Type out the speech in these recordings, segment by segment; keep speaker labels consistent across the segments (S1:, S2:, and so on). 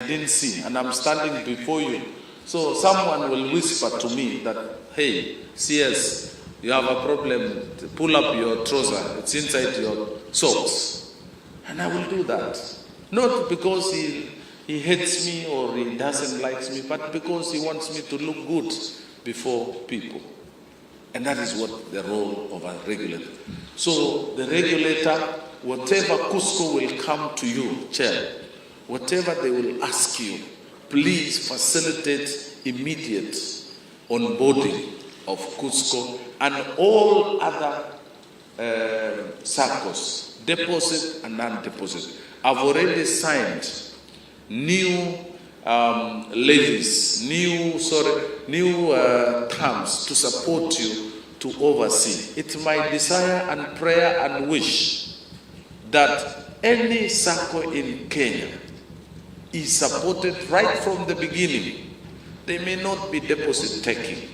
S1: didn't see, and I'm standing before you. So someone will whisper to me that, "Hey, CS, you have a problem. Pull up your trouser. It's inside your socks." And I will do that. Not because he hates me or he doesn't like me, but because he wants me to look good before people. And that is what the role of a regulator. So the regulator, whatever KUSCCO will come to you, Chair, whatever they will ask you, please facilitate immediate onboarding of KUSCCO and all other SACCOs, deposit and non-deposit. I've already signed new levies, new, sorry, new terms to support you to oversee. It's my desire and prayer and wish that any SACCO in Kenya is supported right from the beginning. They may not be deposit taking,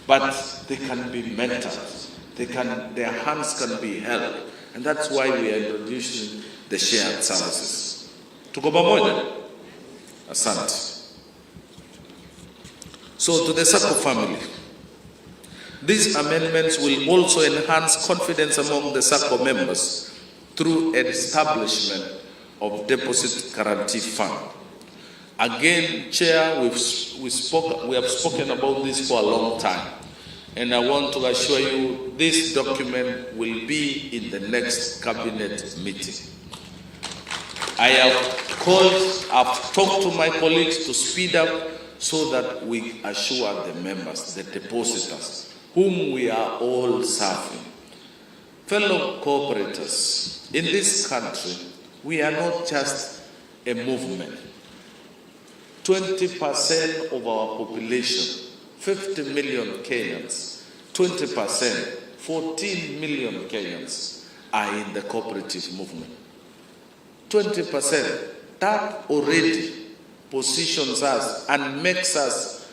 S1: but they can be mentored. Their hands can be held. And that's why we are introducing the shared services. Tuko pamoja? Asante. So to the SACCO family, these amendments will also enhance confidence among the SACCO members through establishment of deposit guarantee fund. Again, Chair, we have spoken about this for a long time. And I want to assure you this document will be in the next cabinet meeting. I've talked to my colleagues to speed up so that we assure the members, the depositors, whom we are all serving. Fellow cooperators, in this country, we are not just a movement. 20% of our population, 50 million Kenyans, 20%, 14 million Kenyans are in the cooperative movement. 20%, that already positions us and makes us,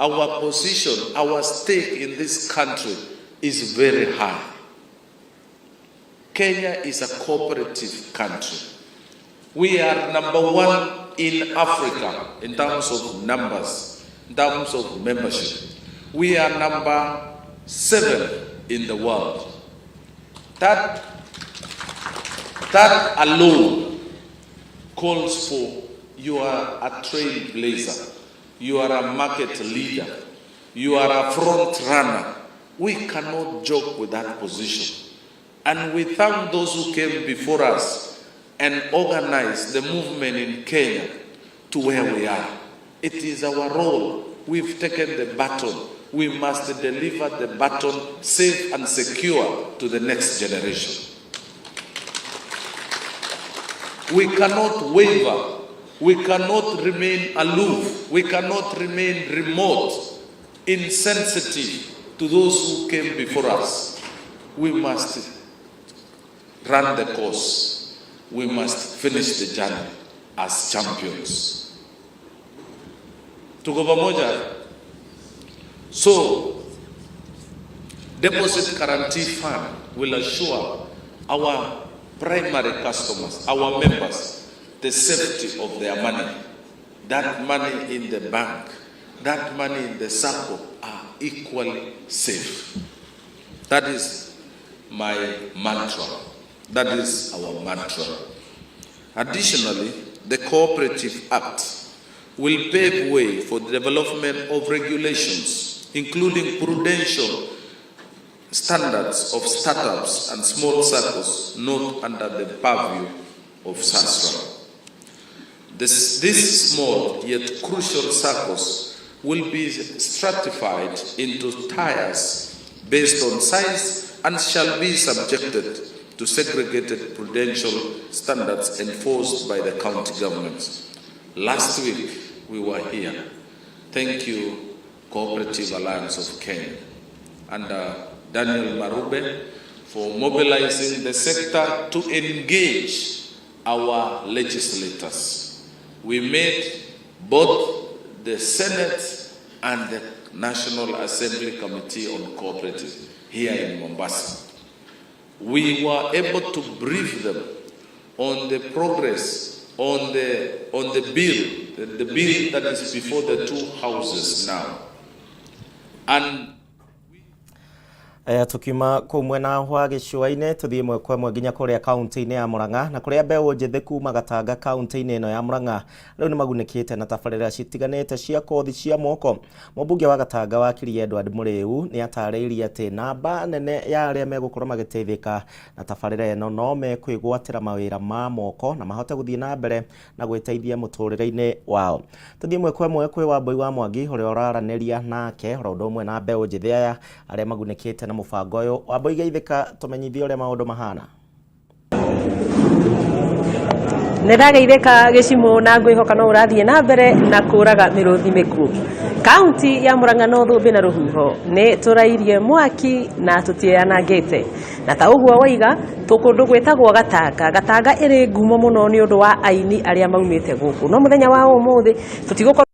S1: our position, our stake in this country is very high. Kenya is a cooperative country. We are number one in Africa in terms of numbers, in terms of membership. We are number 7 in the world. That alone calls for you are a trailblazer, you are a market leader, you are a front runner. We cannot joke with that position. And we thank those who came before us and organized the movement in Kenya to where we are. It is our role. We've taken the baton. We must deliver the baton safe and secure to the next generation. We cannot waver. We cannot remain aloof. We cannot remain remote, insensitive to those who came before us. We must run the course. We must finish the journey as champions. Tuko pamoja? So, Deposit Guarantee Fund will assure our primary customers, our members, the safety of their money. That money in the bank, that money in the SACCO are equally safe. That is my mantra. That is our mantra. Additionally, the Cooperative Act will pave way for the development of regulations, including prudential standards of startups and small SACCOs not under the purview of SASRA. This small yet crucial SACCOs will be stratified into tiers based on size and shall be subjected to segregated prudential standards enforced by the county governments. Last week, we were here. Thank you, Cooperative Alliance of Kenya, under Daniel Marube, for mobilizing the sector to engage our legislators. We met both the Senate and the National Assembly Committee on Cooperatives here in Mombasa. We were able to brief them on the progress on the bill, the bill that is before the two houses now. And
S2: Tukiuma kuu mwena wa gĩcũa-inĩ, tũthiĩ ĩmwe kwa ĩmwe nginya kũrĩa kaunti-inĩ ya Murang'a, na kũrĩa mbeũ njĩthĩ kuma Gatanga kaunti-inĩ ĩno ya Murang'a rĩu nĩ magunĩkĩte na tabarĩra citiganĩte cia kothi cia moko. Mũmbunge wa Gatanga, wakiri Edward Mũrĩu, nĩ atarĩirie atĩ namba nene ya arĩa megũkorwo magĩteithĩka na tabarĩra ĩno no mekwĩgwatĩra mawĩra ma moko na mahote gũthiĩ na mbere na gwĩteithia mũtũrĩre-inĩ wao. Tũthiĩ ĩmwe kwa ĩmwe kwĩ Wambui wa Mwangi, ũrĩa ũraranĩria nake oro ũndũ ũmwe na mbeũ njĩthĩ aya arĩa magunĩkĩte na mũbango ũyũ. Wambui, geithĩka, tũmenyithie ũrĩa maũndũ mahana.
S3: Nĩ ndageithĩka gĩcimũ, na ngwĩhoka no ũrathiĩ na mbere na kũraga mĩrũthi mĩkuũ. Kaunti ya Murang'a no thũmbĩ na rũhuho, nĩ tũrairie mwaki na tũtianangĩte, na ta ũguo waiga tũkũndũ gwĩtagwo Gatanga. Gatanga ĩrĩ ngumo mũno nĩ ũndũ wa aini arĩa maumĩte gũkũ, no mũthenya wa ũmũthĩ tũtigũkorwo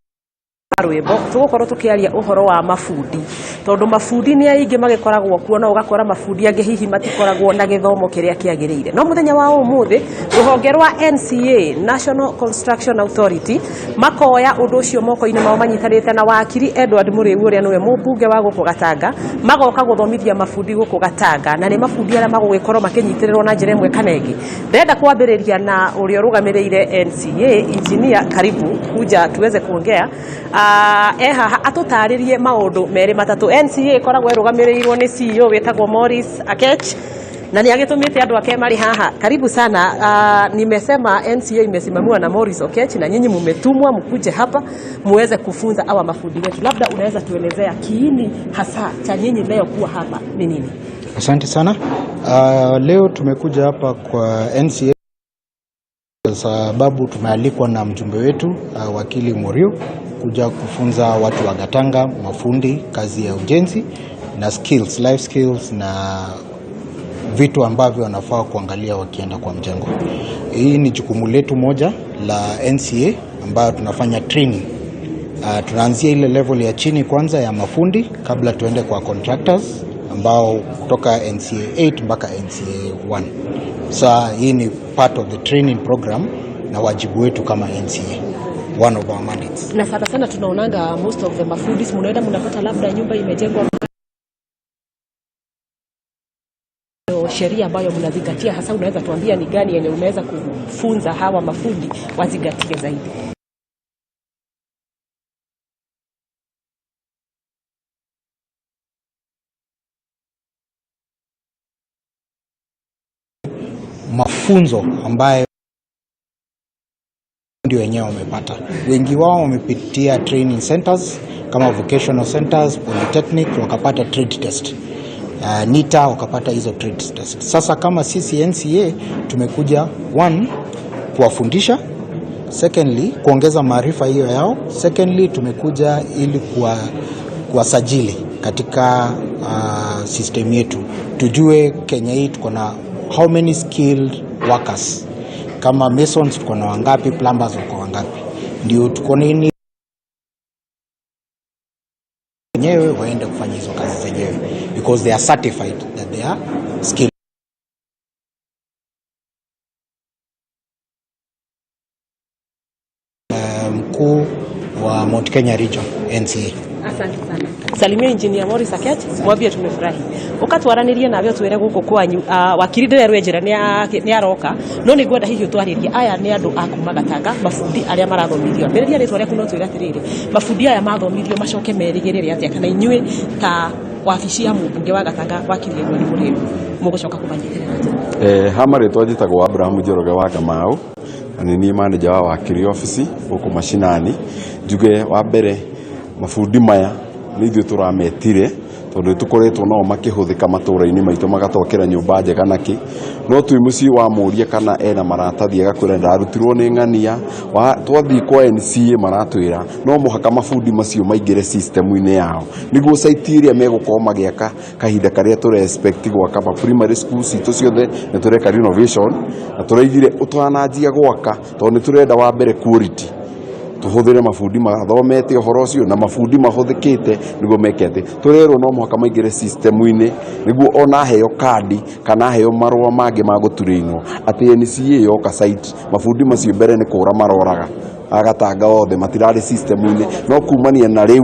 S3: rwĩmbo, tũgũkorwo tũkĩaria ũhoro wa mabundi, tondũ mabundi nĩ aingĩ magĩkoragwo kuo, no ũgakora mabundi angĩ hihi matikoragwo na gĩthomo kĩrĩa kĩagĩrĩire. No mũthenya wa ũmũthĩ rũhonge rwa NCA, National Construction Authority, makoya ũndũ ũcio moko-inĩ mao manyitanĩte na wakiri Edward Mũrĩu, ũrĩa nĩwe mũmbunge wa gũkũ Gatanga, magoka gũthomithia mabundi gũkũ Gatanga, na nĩ mabundi arĩa magũgĩkorwo makĩnyitĩrĩrwo na njĩra ĩmwe kana ĩngĩ. Ndĩrenda kwambĩrĩria na ũrĩa ũrũgamĩrĩire NCA. Engineer, karibu kuja tuweze kuongea. E haha atũtarĩrie maũndũ merĩ matatũ. NCA ĩkoragwo ĩrũgamĩrĩirwo nĩ CEO wĩtagwo Morris Akech, na nĩ agĩtũmĩte andũ ake marĩ haha. Karibu sana. Nimesema NCA imesimamiwa na Morris Okech, na nyinyi mumetumwa mkuje hapa muweze kufunza hawa mafundi wetu. Labda unaweza tuelezea kiini hasa cha nyinyi leo kuwa hapa ni nini?
S4: Asante sana. Leo tumekuja hapa kwa NCA kwa sababu tumealikwa na mjumbe wetu, wakili Muriu, kuja kufunza watu wa Gatanga mafundi kazi ya ujenzi na skills, life skills na vitu ambavyo wanafaa kuangalia wakienda kwa mjengo. Hii ni jukumu letu moja la NCA ambayo tunafanya training. Tunaanzia ile level ya chini kwanza ya mafundi kabla tuende kwa contractors ambao kutoka NCA 8 mpaka NCA 1. Sa hii ni part of the training program na wajibu wetu kama NCA, one of our mandates.
S3: Na sana sana tunaonanga most of the mafundis mnaenda mnapata labda nyumba imejengwa, sheria ambayo mnazingatia hasa, unaweza tuambia ni gani yenye umeweza kufunza hawa mafundi wazingatie zaidi?
S4: Mafunzo ambayo ndio wenyewe wamepata. Wengi wao wamepitia training centers kama vocational centers, polytechnic, wakapata trade test. NITA wakapata hizo trade test. Sasa kama sisi NCA tumekuja, one, kuwafundisha, secondly kuongeza maarifa hiyo yao, secondly tumekuja ili kuwasajili katika system yetu, tujue Kenya hii tuko na how many skilled workers, kama masons tuko na wangapi, plumbers wako wangapi, ndio tuko nini wenyewe waende kufanya hizo kazi zenyewe because they are certified that they are skilled. Mkuu wa Mount Kenya Region NCA.
S3: Asante sana. Salimia Engineer Morris Akech, mwambie tumefurahi. Ukatwaranirie nawe utwire guku kwanyu, wakiri ndĩrerwo njĩra nĩ aroka, no nĩ ngwenda hihi ũtwarĩrie, aya nĩ andũ a kuma Gatanga, mabundi arĩa marathomithio. Ambĩrĩria rĩtwa rĩaku, no twĩre atĩrĩrĩ, mabundi aya mathomithio macoke merĩgĩrĩre atĩa, kana inyuĩ ta wabici ya mũmbunge wa Gatanga, wakiri Edward Mũrĩu, mũgũcoka kũmanyitĩrĩra atĩa?
S5: Ha marĩtwa njĩtagwo Abraham Njoroge wa Kamau, na nĩ niĩ manager wa wakiri office gũkũ mashinani. Njuge wa mbere, mabundi maya nĩ ithuĩ tũrametire tondũ nĩ tũkoretwo nao makĩhũthĩka matũra-inĩ maitũ, magatwakĩra nyũmba njega na kĩ, no twĩ mũciĩ wamũria kana ena maratathi, agakwĩra ndarutirwo nĩ ng'ania. Twathiĩ kwa NCA maratwĩra no mũhaka mabundi macio maingĩre system-inĩ yao nĩguo site ĩrĩa megũkorwo magĩaka kahinda karĩa tũre expect gwaka ma primary school citũ ciothe nĩ tũreka renovation, na tũraigire ũtananjia gwaka, tondũ nĩ tũrenda wa mbere quality. Tũhũthĩre mabundi mathomete ũhoro ũcio na mabundi mahũthĩkĩte nĩguo meke atĩ tũrerwo no mũhaka maingĩre system-inĩ nĩguo ona aheo kandi kana aheo marũa mangĩ ma gũturĩinwo atĩ NCA yoka site mabundi macio mbere nĩ kũra maroraga agatanga othe matirarĩ system-inĩ no kumania na rĩu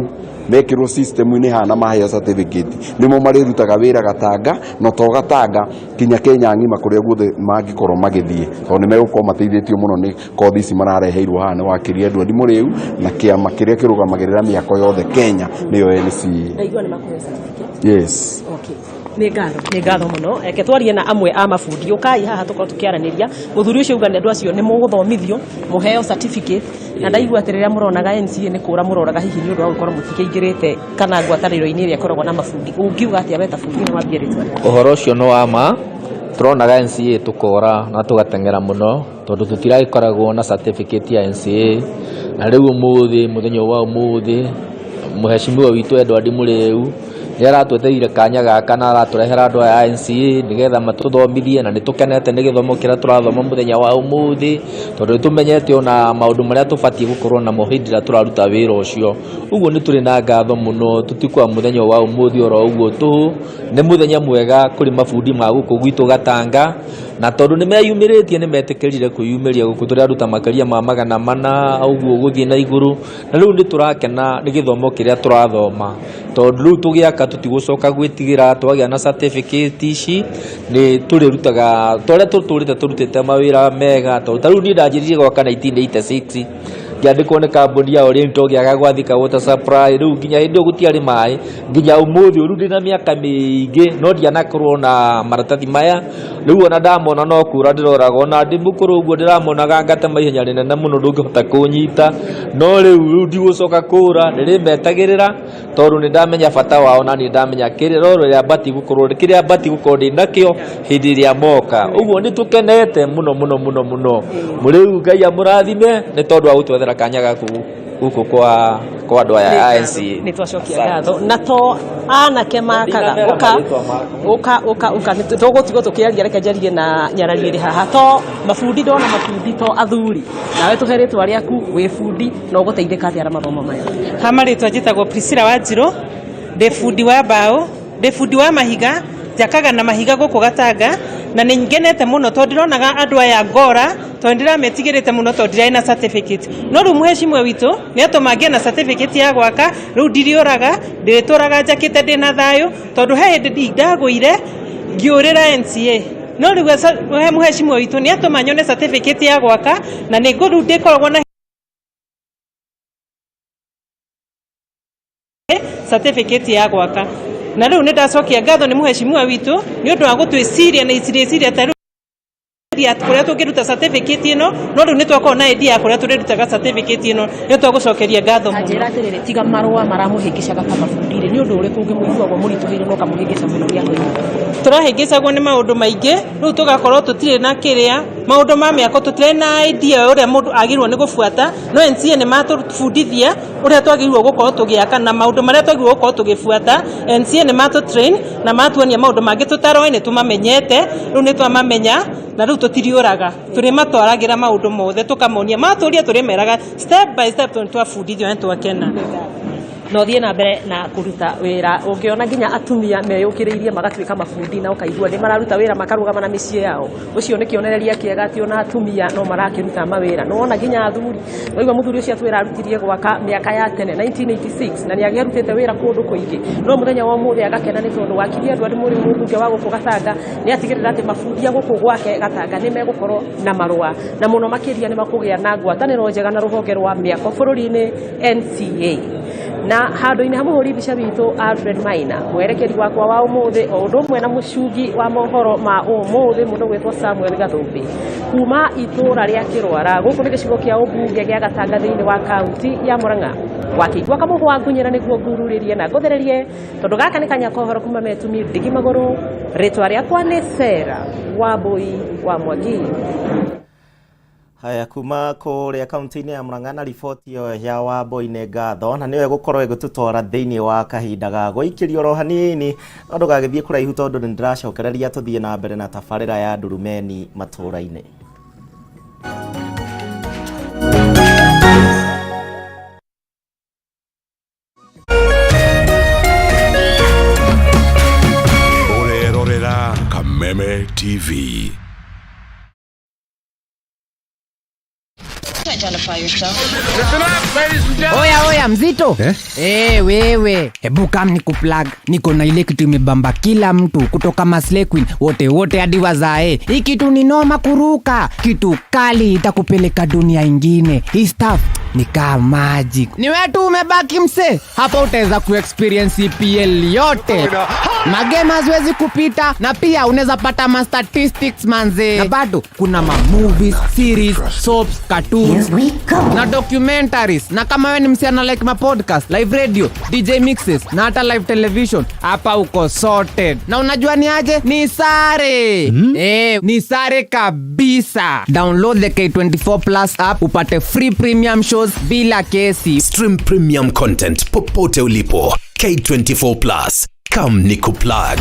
S5: mekĩrwo system-inĩ hana maheo certificate nĩmo marĩrutaga wĩra Gatanga no to Gatanga kinya Kenya ng'ima kũrĩa guothe mangĩkorwo magĩthiĩ tondũ nĩ megũkorwo mateithĩtio mũno nĩ kothi ici marareheirwo haha nĩ wakiri Edward Mũrĩu na kĩama kĩrĩa kĩrũgamagĩrĩra mĩako yothe Kenya nĩyo NCA.
S3: Ndaigua nĩ makũhe certificate.
S5: Yes.
S3: Okay. Nĩ ngatho, nĩ ngatho mũno. Reke twarie na amwe a mabundi. Ũkai haha tũkorwo tũkĩaranĩria. Mũthuri ũcio auga andũ acio nĩ mũgũthomithio, mũheo certificate. Na ndaigua atĩ rĩrĩa mũronaga NCA nĩ kũra mũroraga hihi nĩ ũndũ wa gũkorwo mũtikĩingĩrĩte kana ngwatanĩro-inĩ ĩrĩa ĩkoragwo na mabundi. Ũngiuga atĩa we ta bundi na wambie rĩtwa rĩaku?
S6: Ũhoro ũcio nĩ wa ma, tũronaga NCA tũkora na tũgateng'era mũno tondũ tũtiragĩkoragwo na certificate ya NCA na rĩu ũmũthĩ mũthenya wa ũmũthĩ mũheshimiwa witũ Edward Mũrĩu nĩ aratwetereire kanya gaka na aratũrehera andũ aya a NCA nĩgetha matũthomithie na nĩ tũkenete nĩ gĩthomo kĩrĩa tũrathoma mũthenya wa ũmũthĩ tondũ nĩ tũmenyete ona maũndũ marĩa tũbatiĩ gũkorwo namo hĩndĩ ĩrĩa tũraruta wĩra ũcio. Ũguo nĩ tũrĩ na ngatho mũno tũtikuoya mũthenya wa ũmũthĩ oro ũguo tũhũ, nĩ mũthenya mwega kũrĩ mabundi ma gũkũ gwitũ Gatanga na tondũ nĩ meyumĩrĩtie nĩ metĩkĩrire kwĩyumĩria gũkũ tũraruta makĩria ma 400 ũguo gũthiĩ na igũrũ. Na rĩu nĩ tũrakena nĩ gĩthomo kĩrĩa tũrathoma tondũ rĩu tũgĩaka tũtigũcoka gwĩtigĩra twagĩa na certificate ici nĩ tũrĩrutaga ta ũrĩa tũtũrĩte tũrutĩte mawĩra mega tondũ ta rĩu niĩ ndanjĩrĩirie gwaka 1986 ngĩandĩkwo nĩ kambuni ya Oriental ngĩaka gwa Thika Water Supply rĩu nginya hĩndĩ ĩyo gũtiarĩ maĩ nginya ũmũthĩ ũyũ rĩu ndĩna mĩaka mĩingĩ no ndianakorwo na maratathi maya rĩu ona ndamona no kũra ndĩroraga ona ndĩ mũkũrũ ũguo ndĩramonaga ngatema ihenya rĩnene mũno ndũngĩhota kũnyita no rĩu rĩu ndigũcoka kũra ndĩrĩmetagĩrĩra tondũ nĩ ndamenya bata wao na nĩ ndamenya kĩrĩa rĩrĩa batiĩ gũkorwo kĩrĩa batiĩ gũkorwo ndĩ nakĩo hĩndĩ ĩrĩa moka ũguo nĩ tũkenete mũno mũno mũno mũno rĩu Ngai amũrathime nĩ tondũ wa gũtwethera kanya gakũ gũkũ kwa kwa andũ aya a NCA.
S3: Nĩ twacokia ngatho na to anake makaga ũka ũka ũka ũka tũgũtigwo tũkĩaria reke njarie na nyarari ĩrĩ haha to mabundi ndona mabundi to athuri nawe tũhe rĩtwa rĩaku wĩ bundi na ũgũteithĩka atĩa na mathomo maya.
S7: Ha marĩtwa njĩtagwo Priscilla Wanjirũ, ndĩ bundi wa mbaũ, ndĩ bundi wa mahiga, njakaga na mahiga gũkũ Gatanga, na nĩ ngenete mũno tondũ ndĩronaga andũ aya ngora, tondũ ndĩrametigĩrĩte mũno tondũ ndirarĩ na certificate. No rĩu mũheshimiwa witũ nĩ atũma ngĩe na certificate ya gwaka, rĩu ndiriũraga, ndĩrĩtũraga njakĩte ndĩna thayũ, tondũ he hĩndĩ ndagũire ngĩũrĩra NCA. No rĩu mũheshimiwa witũ nĩ atũma nyone certificate ya gwaka, na nĩ rĩu ndĩkoragwo na certificate ya gwaka. Na rĩu nĩ ndacokia ngatho nĩ mũheshimiwa witũ nĩ ũndũ wa gũtwĩciria na rĩciria ta rĩu kũrĩa tũngĩruta certificate ĩno, no rĩu nĩ twakorwo na idea ya kũrĩa tũrĩrutaga certificate ĩno, nĩ twagũcokeria ngatho mũno.
S3: Njĩra atĩrĩrĩ, tiga marũa maramũhĩngĩcaga ta mabundi rĩ, nĩ ũndũ ũrĩkũ ũngĩ mũiguagwo mũritũhĩire na ũkamũhĩngĩca mũno mĩako-inĩ?
S7: Tũrahĩngĩcagwo nĩ maũndũ maingĩ, rĩu tũgakorwo tũtirĩ na kĩrĩa, maũndũ ma mĩako tũtirĩ na idea ũrĩa mũndũ agĩrĩirwo nĩ gũbuata, no NCA nĩ matũbundithia ũrĩa twagĩrĩirwo gũkorwo tũgĩaka na maũndũ marĩa twagĩrĩirwo gũkorwo tũgĩbuata. NCA nĩ matũ train na matuonia maũndũ mangĩ tũtaroĩ nĩ tũmamenyete, rĩu nĩ twamamenya na rĩu tũtiriũraga, tũrĩmatwaragĩra maũndũ mothe tũkamonia, matũria tũrĩmeraga step by step tondũ nĩ twabundithio na nĩ twakena.
S3: Na ũthiĩ na mbere na kũruta wĩra ũngĩona nginya atumia meyũkĩrĩirie magatuĩka mabundi na ũkaigua nĩ mararuta wĩra makarũgama na mĩciĩ yao, ũcio nĩ kĩonereria kĩega atĩ ona atumia no marakĩruta mawĩra. Nĩ wona nginya athuri, waigua mũthuri ũcio atwĩra arutirie gwaka mĩaka ya tene 1986 na nĩ arutĩte wĩra kũndũ kũingĩ, no mũthenya wa ũmũthĩ agakena nĩ tondũ wakiri Edward Mũrĩu mũmbunge wa gũkũ Gatanga nĩ atigĩrĩra atĩ mabundi a gũkũ gwake Gatanga nĩ megũkorwo na marũa na mũno makĩria nĩ makũgĩa na ngwatanĩro njega na rũhonge rwa mĩako bũrũri-inĩ NCA. Na handũ-inĩ ha mũhũri mbica witũ Alfred Maina, mwerekeri wakwa wa ũmũthĩ o ũndũ ũmwe na mũcungi wa mohoro ma ũmũthĩ mũndũ gwĩtwo Samuel Gathũmbĩ, kuma itũra rĩa Kĩrwara gũkũ nĩ gĩcigo kĩa ũmbunge gĩa Gatanga thĩinĩ wa kaunti ya Murang'a. Wakĩigua kamũhwa ngunyĩra nĩguo ngururĩrie na ngũthererie, tondũ gaka nĩ kanya kohoro kuma metumi ndigi magũrũ. Rĩtwa rĩakwa nĩ Sarah Wambui wa Mwangi.
S2: Haya, kuma kũrĩa kaunti-inĩ ya Murang'a na riboti ĩyo ya Wambui nĩ ngatho, na nĩyo ĩgũkorwo ĩgĩtũtwara thĩinĩ wa kahinda ga gũikĩrio oro hanini, no ndũgagĩthiĩ kũraihu tondũ nĩ ndĩracokereria tũthiĩ na mbere na tabarĩra ya Ndurumeni matũũra-inĩ.
S8: TV.
S9: Oya oya mzito eh? Wewe hebu kam ni kuplug, niko na ile kitu imebamba kila mtu kutoka Maslay Queen wote wote hadi wazae. Hii kitu ni noma kuruka, kitu kali itakupeleka dunia ingine. Hii stuff ni kama magic. Ni wewe tu umebaki mse, hapa utaweza kuexperience EPL yote. Magame haziwezi kupita, na pia unaweza pata ma statistics manze, na bado kuna ma movies, series, soaps, cartoons na documentaries. Na kama wewe ni msichana like ma podcast, live radio, DJ mixes na hata live television, hapa uko sorted. Na unajua ni aje? Ni sare. Ni sare kabisa. Download the K24 Plus app upate free premium shows bila kesi.
S8: Stream premium content popote ulipo. K24 Plus. Come nikuplug.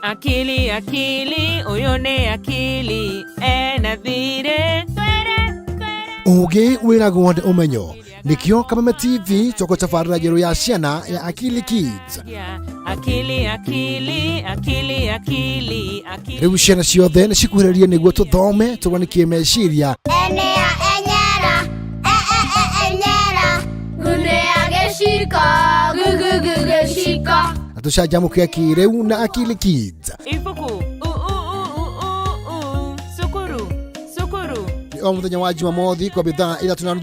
S10: Akili akili uyu ni akili ena thire.
S11: Ũũgĩ wĩragwo nĩ ũmenyo, nĩkĩo Kameme TV tũgũtabarĩra njerũ ya ciana ya Akili Kids.
S10: Akili akili akili akili akili.
S11: Rĩu ciana ciothe nĩ cikuhĩrĩrie nĩguo tũthome tũganikie meciria.
S12: Enea enyera e e e enyera gunea gĩciko gugugu gĩciko.
S11: Na tũcanjamũke kĩrĩu na Akili Kids.
S10: Ibuku u u u u u u sukuru sukuru.
S11: Nĩ o mũthenya wa Jumamothi kwa bithaa 3:30.